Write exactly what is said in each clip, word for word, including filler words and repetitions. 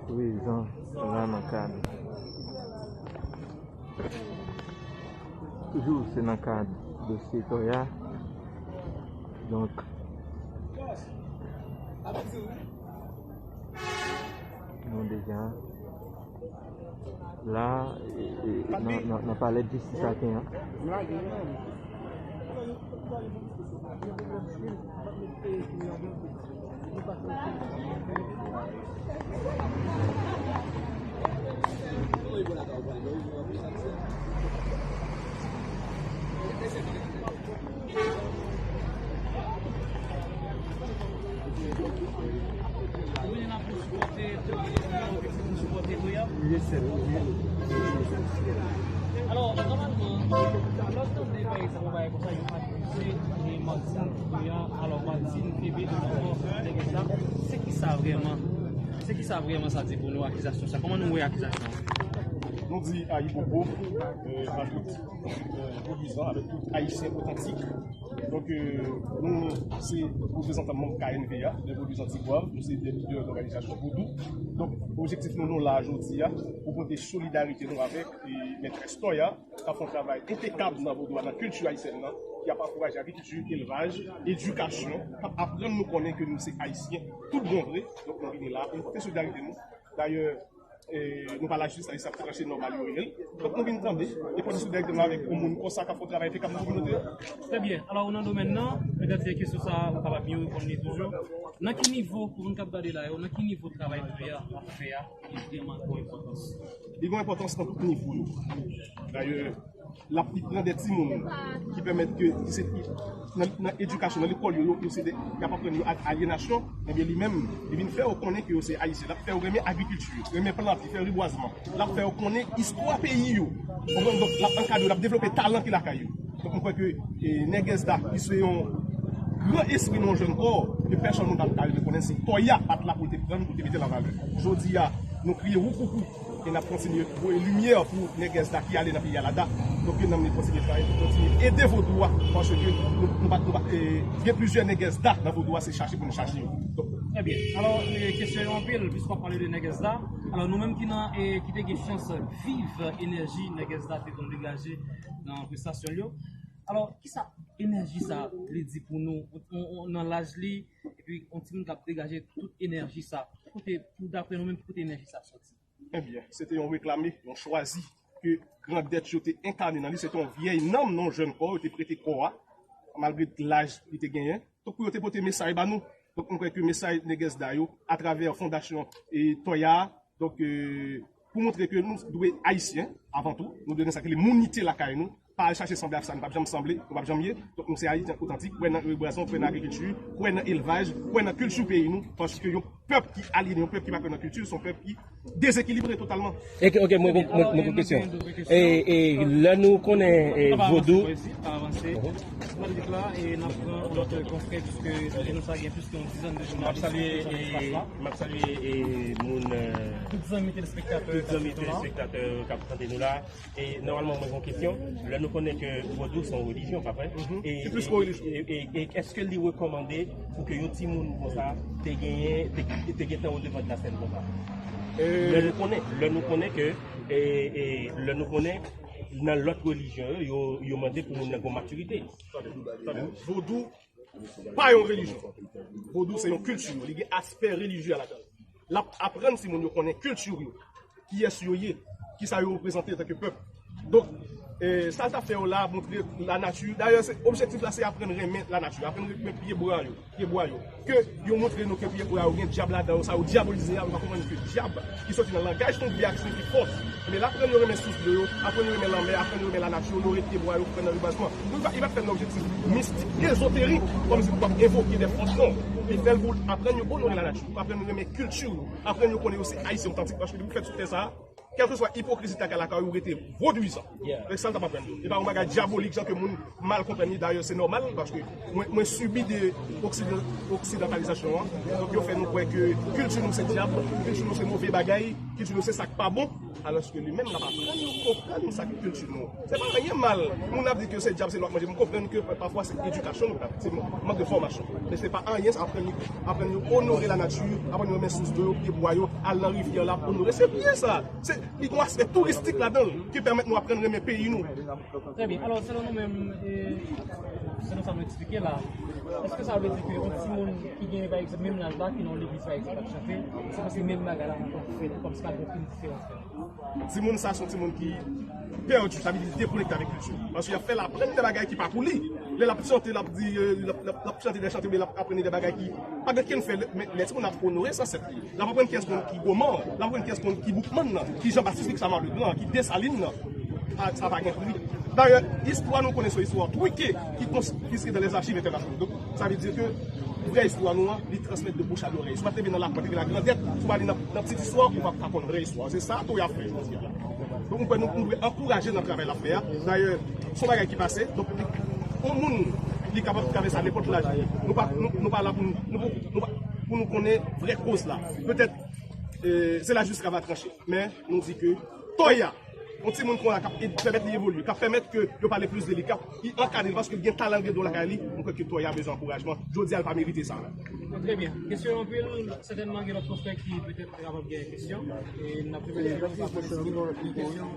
Prezan la nan kad. Toujou se nan kad dosye Toya. Donk, nou deja la, e, e, nan, nan, nan palè jistis a Kenyan. Alò, nòmalman, lè w tande, pa egzanp, yon bagay konsa, yo akize e Martine Toya, alò, Martine Febe, ankò, nèg sa, se ki sa vrèman? Se ki sa vrèman sa di pou nou, akizasyon sa? Kòman nou wè akizasyon an? Nou di ayibobo, euh, a tout, euh, vodouizan, avèk tout Ayisyen otantik. Donk, euh, nou, se reprezantan manm K N V A, les Vodouizans Tigwav, nou se de lidè dòganizasyon vodou. Donk, objektif nou, nou la jodi a pou pote solidarite nou avèk, e, mètrès Toya, k ap fè yon travay enpekab nan vodou a, nan kilti ayisyèn nan, ki ap ankouraje agrikilti, elvaj, edikasyon, k ap aprann nou konnen ke nou se Ayisyen, tout bon vre. Donk, nou vini la pou nou pote solidarite nou. Dayè, e, nou pa la jistis, la jistis ap tranche nòmal yo reyèl. Donk, nou vin tande, e pote solidarite nou avèk yon moun konsa k ap fè yon travay enpekab nan kominote a. Trè byen. Alò, ou nan domèn nan, petèt se kesyon sa a, ou kapab byen reponn li toujou. Nan ki nivo, pou moun k ap gade la yo, nan ki nivo travay Toya ap fè a, li vrèman gen enpòtans? Li gen enpòtans nan tout nivo yo. Dayè, l ap, li pran de timoun ki pèmèt ke, ki se, nan, nan edikasyon, nan lekòl yo, yo, yo se de, y ap aprann yo a-, alyenasyon, ebyen, li menm, li vin fè yo konnen ke yo se Ayisyen. L ap fè yo renmen agrikilti, renmen plant, li fè rebwazman. L ap fè yo konnen istwa peyi yo. Konprann? Donk, l ap ankadre yo, l ap devlope talan ki lakay yo. Donk, mwen kwè ke, e, Nègès Da, ki se yon gran espri nan yon jèn kò, ke pèsonn moun pa t ka rive konnen, se Toya pa t la pou l te pran l, pou l te mete l an valè. Jodi a, nou kriye woukoukou. E n ap kontinye voye limyè pou Nègès Da ki ale nan peyi a la da. Donk, ke nanm li kontinye travay, pou kontinye ede vodou a, paske nou, nou pa, nou pa, e, gen plizyè Nègès Da nan vodou a, se chache pou nou chache yo. Donk, trè byen. Alò, e, kesyon yo anpil, piske w ap pale de Nègès Da. Alò, nou menm ki nan, e, ki te gen chans viv enèji Nègès Da te konn degaje nan prestasyon l yo. Alò, kisa enèji sa vle di pou nou, on, on, nan laj li, epi on timoun k ap degaje tout enèji sa? Ki kote, pou, daprè nou menm, ki kote enèji sa soti? Ebyen, se te yon reklame, yon chwazi ke grandèt yo te enkane nan li. Se te yon vyèy nanm, non, jèn kò, yo te prete kò a, malgre laj li te genyen. Donk, pou yo te pote mesaj ba nou. Donk, mwen kwè ke mesaj Nègès Da yo, atravè fondasyon e Toya a, donk, e, pou montre ke nou dwe Ayisyen, avan tou, nou dwe gen sa ki rele mounite lakay nou, pa al chache sanble ak sa nou p ap janm sanble, nou p ap janm ye. Donk, nou se Ayisyen otantik, kwè nan rebwazman, kwè nan agrikilti, kwè nan elvaj, kwè nan kilti peyi nou, paske yon pèp ki alyene, yon pèp ki pa kwè nan kilti, se yon pèp ki dezekilibre totalman. Ok, ok, mwen, mwen, mwen, mwen gen kesyon. E, e, lè nou konnen, e, vodou. Avanse, avanse. Mwen di la, e n ap pran lòt konfrè, piske nou sa gen plis ke yon dizèn de jounalis. M ap salye, e, m ap salye, e, moun, e, tout zanmi telespektatè k ap tande nou la. E nòmalman, mwen gen yon kesyon. Lè nou konnen ke vodou se yon relijyon, pa vre? Mhm. E, se plis ke yon relijyon. E, e, e èske li rekòmande pou ke yon timoun konsa te genyen, te, te gentan odevan de lasèn konsa? E, lè nou konnen, lè nou konnen ke, e, e, lè nou konnen nan lòt relijyon yo, yo, yo mande pou moun nan gen matirite. Tande, tande. Vodou pa yon relijyon. Vodou se yon kilti, li gen aspè relijye ladan l. L ap aprann timoun yo konnen kilti yo, kiyès yo ye, kisa yo reprezante antanke pèp. Donk, e, sa l t ap fè yo la, montre lanati. Dayè, se, objektif la, se aprann renmen lanati, aprann renmen pyebwa yo, pyebwa yo. Ke yo montre nou ke pyebwa yo gen dyab ladan yo, sa yo dyabolize a, nou pa konprann ke dyab ki soti nan langaj Tonbi a ki siyifi fòs. Ebyen, l aprann yo renmen sous dlo yo, aprann yo renmen lanmè, aprann yo renmen lanati, yo onore pyebwa yo, pran nan rebwazman. Nou pa, li pa fè nan objektif mistik, ezoterik, kòmsi pou ap envoke de fòs, non. Li fè l pou aprann yo onore lanati, aprann yo renmen kilti yo, aprann yo konnen yo se Ayisyen otantik, paske depi w fèt sou tè sa a, kèlkeswa ipokrizi t ap lakay ou, ou rete vodouyizan. Yeah. Se sa l t ap aprann yo. E pa yon bagay dyabolik, jan ke moun mal konprann li. Dayè, se nòmal, paske mwen, mwen sibi de oksidan-, oksidantalizasyon an. Donk, yo fè nou kwè ke kilti nou se dyab, kilti nou se move bagay, kilti nou se sa k pa bon. Alòske li menm l ap aprann nou konprann sa ki kilti nou. Se pa anyen mal. Moun ap di ke se dyab, se lwa k manje. M konprann ke pafwa se edikasyon nou, se mank de fòmasyon. Men se pa anyen sa aprann li, aprann yo onore lanati, aprann yo renmen sous dlo yo, pyebwa yo, al nan rivyè la, onore. Se byen sa. Se, li gen yon aspè touristik ladan l ki pèmèt nou aprann renmen peyi nou. Trè byen. Alò, selon nou menm, e, selon sa nou eksplike la, èske sa vle di ke yon timoun ki gen, pa egzanp, menm laj la, ki nan yon legliz, pa egzanp, ap chante, se paske menm bagay la ankò fèt, kòmsi pa gen okenn diferans nan li? Timoun sa se yon timoun ki pèdi, sa vle di dekonekte avèk kilti. Paske y ap fè l aprann de bagay ki pa pou li. Lè l ap chante, l ap di, e, l ap, l ap, l ap chante de chante, oubyen l ap aprann de bagay ki pa gen okenn fè, men lè timoun ap onore zansèt li, l ap aprann kiyès moun ki Goman, l ap aprann kiyès moun ki Boukman nan, ki Jan Batis, ki Samal Legran, ki Desalin nan. Pa, sa pa gen pri. Dayè, istwa nou konnen se yon istwa twike ki kons-, ki scrite dans les archives internationales. Donk, sa vle di ke vrè istwa nou an, li transmèt de bouche à l'oreille. Si w pa t leve nan Lapan, te vin nan Grandèt, si w pa li nan, nan Ti Istwa, ou p ap ka konn vrè istwa. Se sa Toya fè jodi a la. Donk, mwen kwè nou, nou dwe ankouraje nan travay l ap fè a. Dayè, se yon bagay ki pase. Donk, li, yon moun, li kapab travèse a nenpòt laj li ye. Nou pa, nou, nou pa la pou nou, nou, nou pa, pou nou konnen vrè koz la. Petèt, e, se la jiska va tranche. Men, nou di ke Toya, yon timoun konsa k ap ed-, pèmèt li evolye, k ap pèmèt ke yo pale plis de li, k ap ankadre li, paske l gen talan, l gen don lakay li, mwen kwè ke Toya bezwen ankourajman. Jodi a, l pa merite sa. Trè byen. Kesyon anpil, sètènman, gen lòt konfrè ki petèt kapab gen kesyon. E n ap pèmèt yo pa pale de kesyon,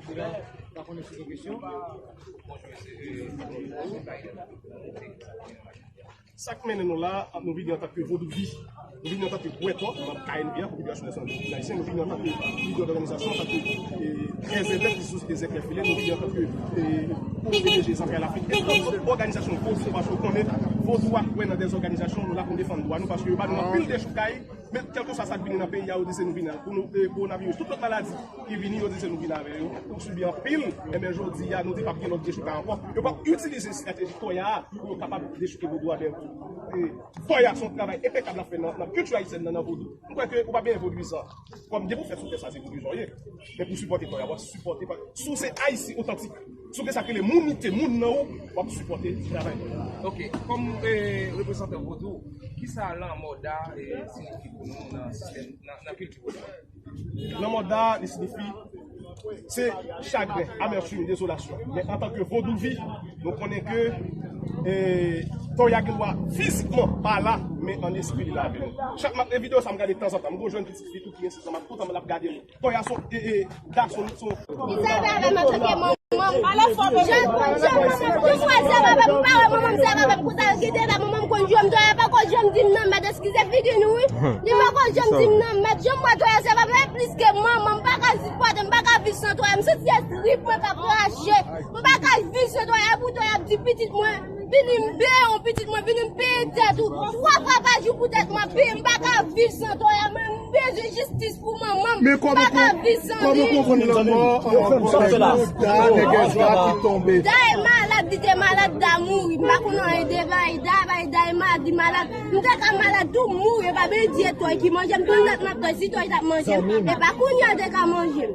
pa konnen si gen kesyon. Sa k mennen nou la, nou vini antanke Vodouvi. Nou vini antanke Bwètò, manm K N V A, Konfederasyon Nasyonal de Vodou Ayisyen. Nou vini antanke lidè dòganizasyon, antanke, e, trèz elèv ki sou Sosyete Zèklè Filè. Nou vini antanke, e, P D G Zantray Lafrik. E tout lòt òganizasyon vodou, paske w konnen, vodou a kwè nan dèzòganizasyon, nou la pou n defann dwa nou, paske yo ba nou anpil dechoukay. Men kèlkeswa sa k vini nan peyi a, yo di se nou vini pou nou, e, kowonaviris, tout lòt maladi ki vini, yo di se nou vini avè yo. Nou sibi anpil, enben jodi a, nou di p ap gen lòt dechoukay ankò. Yo p ap itilize estrateji Toya a pou yo kapab dechouke vodou a, men, e, Toya se yon travay enpekab l ap fè nan, nan kilti ayisyèn nan, nan vodou. M kwè ke ou pa bezwen vodouyizan. Kòm depi w fèt sou tè sa, se vodouyizan w ye. Men pou sipòte Toya, w ap sipòte pa, si w se Ayisyen otantik, si w gen sa k rele mounite, moun nan ou, w ap sipòte travay Toya. Ok, kòm, e, reprezantan vodou, kisa lanmò Da, e, siyifi pou nou nan sistèm, nan, nan kilti vodou? Lanmò Da, li siyifi, se chagren, amètim, dezolasyon. Men antanke Vodouvi, nou konnen ke, e, Toya gen dwa fizikman pa la, men an espri li la avè nou. Chak m ap, e, videyo sa m gade tanzantan, m gon jèn pitit fi tou ki gen sèz an, m ap toutan l ap gade li. Toya son, e, e, Da son, son. Li sèvi avè m antanke manman m. Jan, jan manman m, jan Toya sèvi avè m, m pa wè manman m sèvi avè m konsa, yo kite la, manman m konn jwe m, Toya pa konn jwe m, di m nan mèt, eskize figi nou wi. Li pa konn jwe m, di m nan mèt, jan m wè Toya sèvi avè m, e plis ke manman m, m pa ka sipòte, m pa ka viv san Toya, m santi se trip mwen k ap rache, m pa ka viv san Toya, e pou Toya ap di pitit mwen, vini m peye w, pitit mwen, vini m peye tèt ou. Twa fwa pa jou pou tèt mwen peye. M pa ka viv san Toya, mwen, m bezwen jistis pou manman m. Men kòman, m pa ka viv san li. Kòman konprann lanmò, e, Da, nègès Da ki tonbe? Da e malad, li te malad, Da mouri. M pa konn anyen de bay Da, bay Da e malad, li malad. M te ka malad tou, mouri, e pa byen di e Toy ki manje m. Tout dat m ap Toy, si Toy t ap manje m, e pa kounye a l te ka manje m.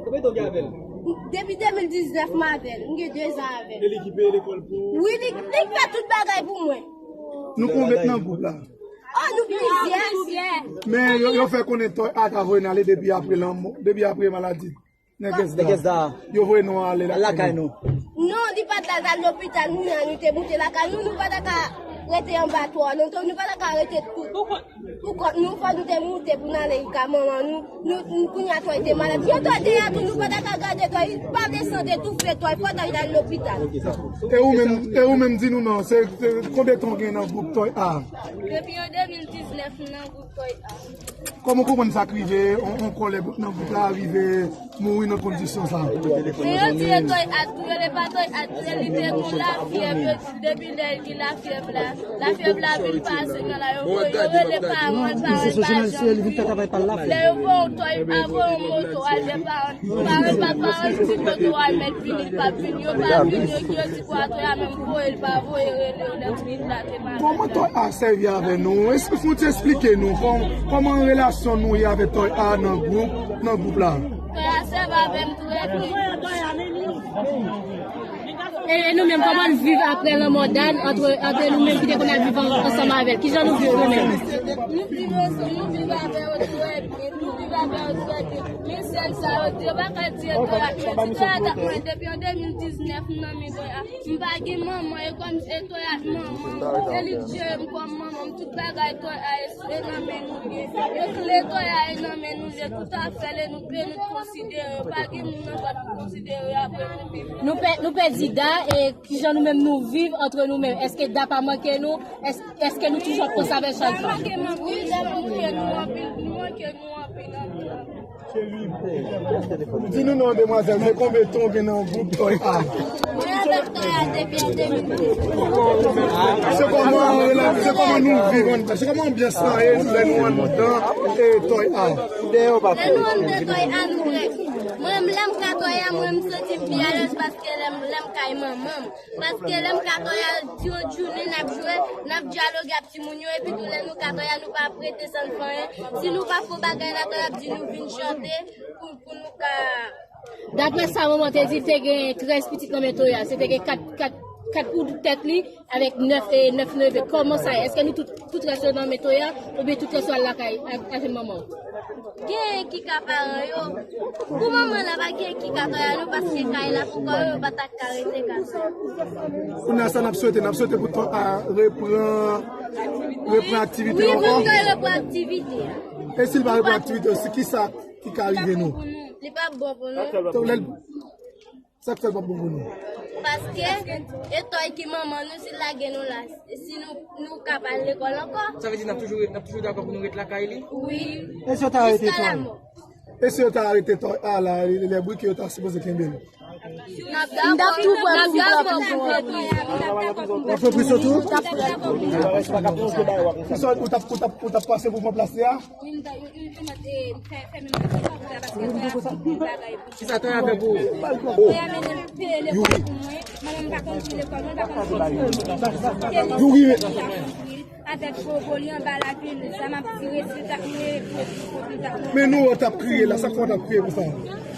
Depi de mil diznèf m avè l, m gen de zan avè l. E li ki peye lekòl pou ou? Wi, li, li fè tout bagay pou mwen. Nou konbyen k nan gwoup la? Oh, nou plizyè. Men yo, yo fè konnen Toy A ta voye n ale depi apre lanmò, depi apre maladi nègès Da. Nègès Da. Yo voye nou ale lakay nou. Non, li pa t la, l t al lopital, moun an, nou te moute lakay nou, nou pa ta ka rete anba twò lontan, nou pa ta ka rete tou. Pou kont nou, fò nou te moute pou n ale ka manman nou. Nou, nou, kounye a Toy te malad. Yo Toy te a tou, nou pa ta ka gade Toy, pa desann, te toufe Toy, fò Toy t al lopital. E ou menm, e ou menm di nou non, se, se konbyen tan w gen nan gwoup Toy A? Depi an de mil diznèf, m nan gwoup Toy A. Kòman w konprann sa k rive, on, on kòlèg nan gwoup la rive mouri nan kondisyon sa? Se yo di e Toy A tou, yo le pa Toy A tou, li te gon lafyèv, yo di depi lè l gen lafyèv la, lafyèv la vin pase nan la, yo voye, yo rele paran l, paran l pa janm vini. Lè yo voye yon Toy A, voye yon moto al, men paran l, paran l pa, paran l di moto a mèt vini, l p ap vini, yo pa vini, yo, yo di kwa Toy A menm voye, l pa voye, rele yo lè moun la te malad. Kòman Toy A sèvi avè nou? Èske fò w te esplike nou kòm-, kòman relasyon nou ye avèk Toy A nan gwoup, nan gwoup la? Toy A sèvi avè m trè byen. E, e nou menm, kòman n viv apre lanmò Dan, antre, antre nou menm ki te konn ap viv an-, ansanm avè l? Kijan nou viv nou menm? Nou viv ansanm, nou viv avè yo trè byen, nou viv avè yo trè byen. Men sèl sa yo di, yo pa ka di e Toya, men si Toya t ap mwen depi an de mil diznèf, m nan men Toya. M pa gen manman, e kòm e Toya manman m, e li k jere m kòm manman m, tout bagay Toya e, e nan men nou ye. Yo kle Toya e nan men nou ye, tout afè l e nou, e nou k konsidere, pa gen moun ankò pou konsidere apre nou. Nou pè-, nou pèdi Da, e kijan nou menm nou viv antre nou menm? Èske Da pa manke nou? Èske, èske nou toujou ap panse avè l chak jou? Da manke m anpil, Da manke nou anpil, nou manke nou anpil, anpil, anpil. Di nou non, demwazèl, se konbyen tan w gen nan gwoup Toy A? Mwen avèk Toy A depi an de mil de. Se kòman, se kòman nou viv anndan? Se kòman anbyans lan ye lè nou anndan, e, Toy A? Lè nou anndan Toy A, nou trè byen. Mwen, lè m ka Toy A, mwen, m santi m pi alèz paske lè m, lè m kay manman m. Paske lè m ka Toy A, yon jounen n ap jwe, n ap dyaloge ak timoun yo, epi tou lè nou ka Toy A, nou pa ap rete san n fè anyen. Si nou pa fè yon bagay la, Toy A ap di nou vin chante pou, pou nou ka. Daprè sa manman te di, te gen trèz pitit nan men Toya. Se te gen kat, kat, kat pou tèt li, avèk nèf, e, nèf neve. Kòman sa ye? Èske nou tout, tout rès yo nan men Toya, oubyen tout rès yo al lakay, a, avè manman w? Gen ki ka paran yo. Pou manman la, pa gen ki ka Toya non, paske kay la pou kò yo, yo pa ta ka rete kay. Kounye a, sa n ap swete, n ap swete pou Toya repran, repran aktivite ankò. Wi, pou Toya repran aktivite a. E si l pa repran aktivite, se kisa ki ka rive nou? Li p ap bon pou nou. Donk, lè l, sa k fè l p ap bon pou nou? Paske e Toy ki manman nou, si l lage nou la, si nou, nou ka pa al lekòl ankò. Sa vle di n ap toujou, n ap toujou dakò pou nou ret lakay li? Wi. E si yo ta arete Toy? E si yo ta arete Toy a la, lè brike yo ta sipoze kenbe l? M t ap tou pran pou m pran plis. W ap pran plis yo tou? Kisa ou t ap, ou t ap, ou t ap pase pou pran plas li a? Wi, m ta, m, m, m, e, fè, fè menm bagay paske Toya fè anpil bagay pou mwen. Kisa Toya fè pou ou? Toya mennen m peye lekòl pou mwen. Manman m pa konn fè lekòl, mwen pa konn fè lekòl. Youri, avèk bobo li anba lakil, sa m ap tire, si l t ap mwen, pou, pou, pou, pou, pou. Men nou, w t ap kriye la, sa k fè w t ap kriye konsa?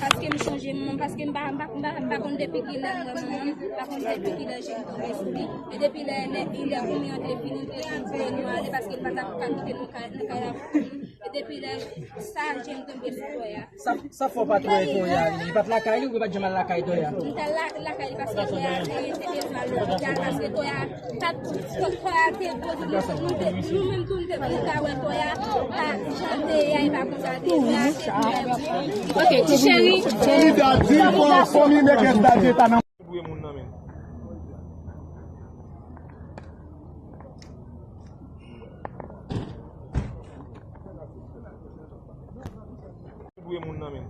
Paske m sonje manman m, paske m pa, m pa, m pa, m pa konn depi kilè m wè manman m, m pa konn depi kilè je m tonbe sou li. E depi lè, lè, lè goumen an te fini, m te di pou nou ale, paske l pa t ap ka kite nou kay, nan kay la pou nou. E depi lè sa, je m tonbe sou Toya. Sa, sa fè w pa t wè Toya? Li pa t lakay li oubyen pa t janm al lakay Toya? M t al la, lakay li paske Toya te, te bezwen al lopital, paske Toya pa t, Toya te poze nou, nou te, nou menm tou, nou te, nou ta wè Toya, pa jan te ye a, e pa konsa te ye. Toya te byen. Ok, ti cheri. Fanmi Daddy, fanmi Nègès Daddy ta nan. Dwe moun nan men. Dwe moun nan men.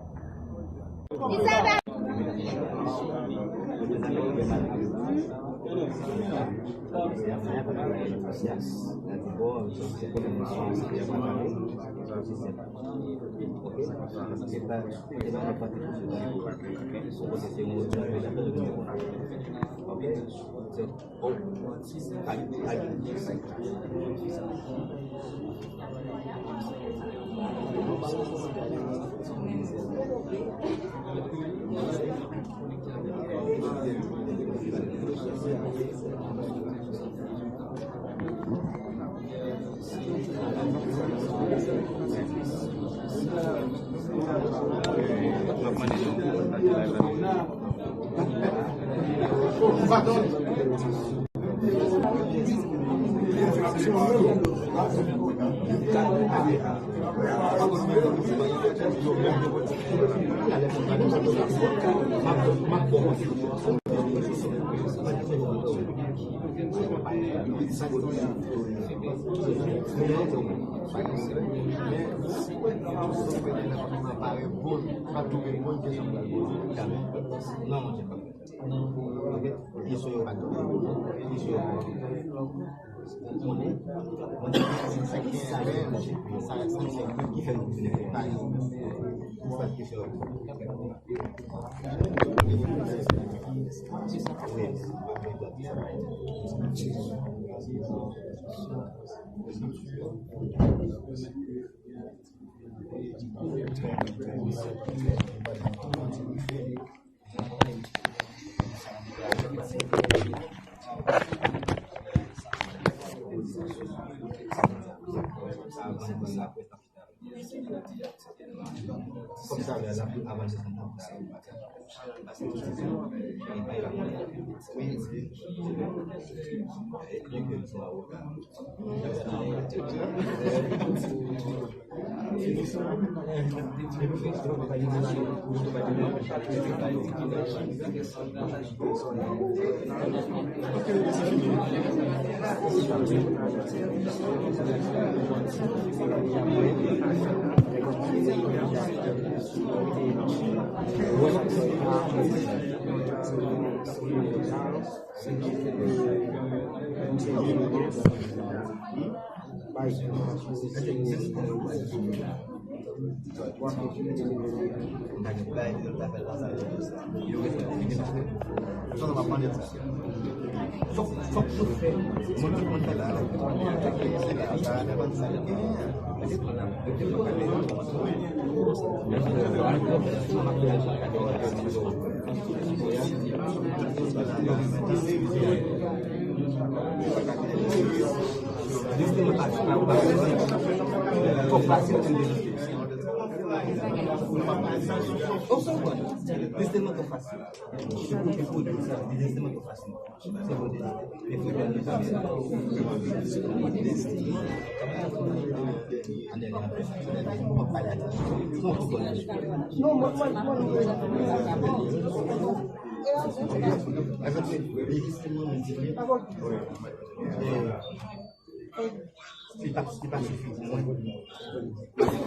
Li pa, li pa sifi pou mwen.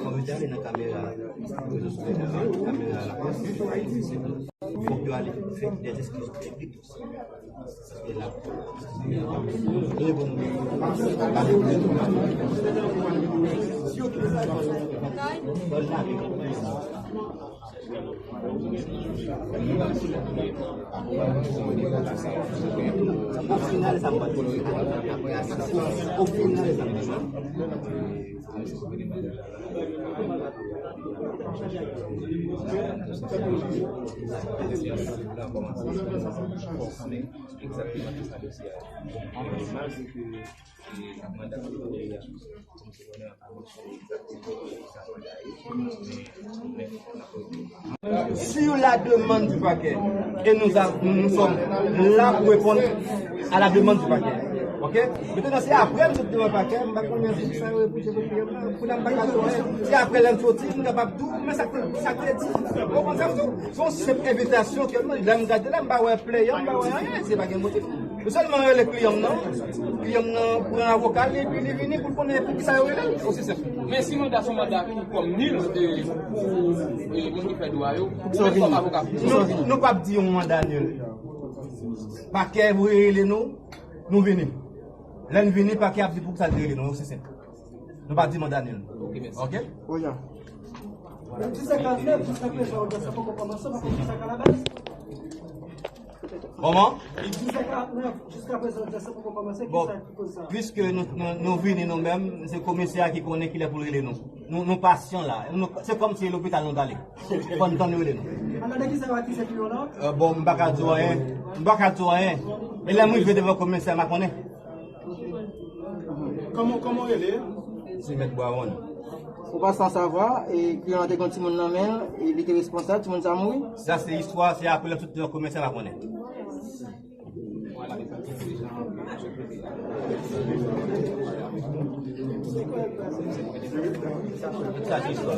Fòk yo te ale nan kamera, rezo sosyo, kamera la. Fòk yo ale fè dè eskiz piblik. Sur la demande du parquet, et nous, a- nous sommes là pour répondre à la demande du parquet. Ok? Maintenant, c'est après, nous devons parquet, on va connaître ça, pou n ap pa ka di anyen. Se apre lè m soti, m kapab di w, men sa k, sa k te di. Ou konprann sa m di w? Se yon senp envitasyon ke mwen, lè m gade la, m pa wè plè, m pa wè anyen, se pa gen motif. Yo sèlman rele kliyan m nan, kliyan m nan pran avoka l, epi li vini pou l konnen pou ki sa yo rele l. Osi senp. Men si manda se yon manda ki kòm nil, e, pou, e, moun ki fè dwa yo, ou menm kòm avoka. Nou, nou p ap di yon manda nil. Pakè rele nou, nou vini. Lè n vini, pakè ap di pou ki sa l te rele nou, osi senp. Nou pa di manda nil. Ok, mèsi. Ok? Oya. Li di senkantnèf, jiska prezan, odiyans la poko kòmanse, poko jiska la baz. Kòman? Li di senkantnèf, jiska prezan, odiyans la poko kòmanse, bon, kisa ki koz sa? Piske nou, nou, nou vini nou menm, se komisè a ki konnen kilè pou l rele nou. Nou, nou pasyan la. Nou, se kòmsi lopital nou t ale. Fò n tann yo rele nou. Alò, de kisa yo akize kliyan w lan? Euh, bon, m pa ka di w anyen. M pa ka di w anyen. E lè m rive devan komisè, m a konnen. Kòman, kòman w rele? Se Mèt Bwawon. Ou pa san savwa, e kliyan an te gen yon timoun nan men l, e li te responsab, timoun sa mouri? Sa se istwa, se apre lè m soti nan komisè m a konnen. Sa se istwa.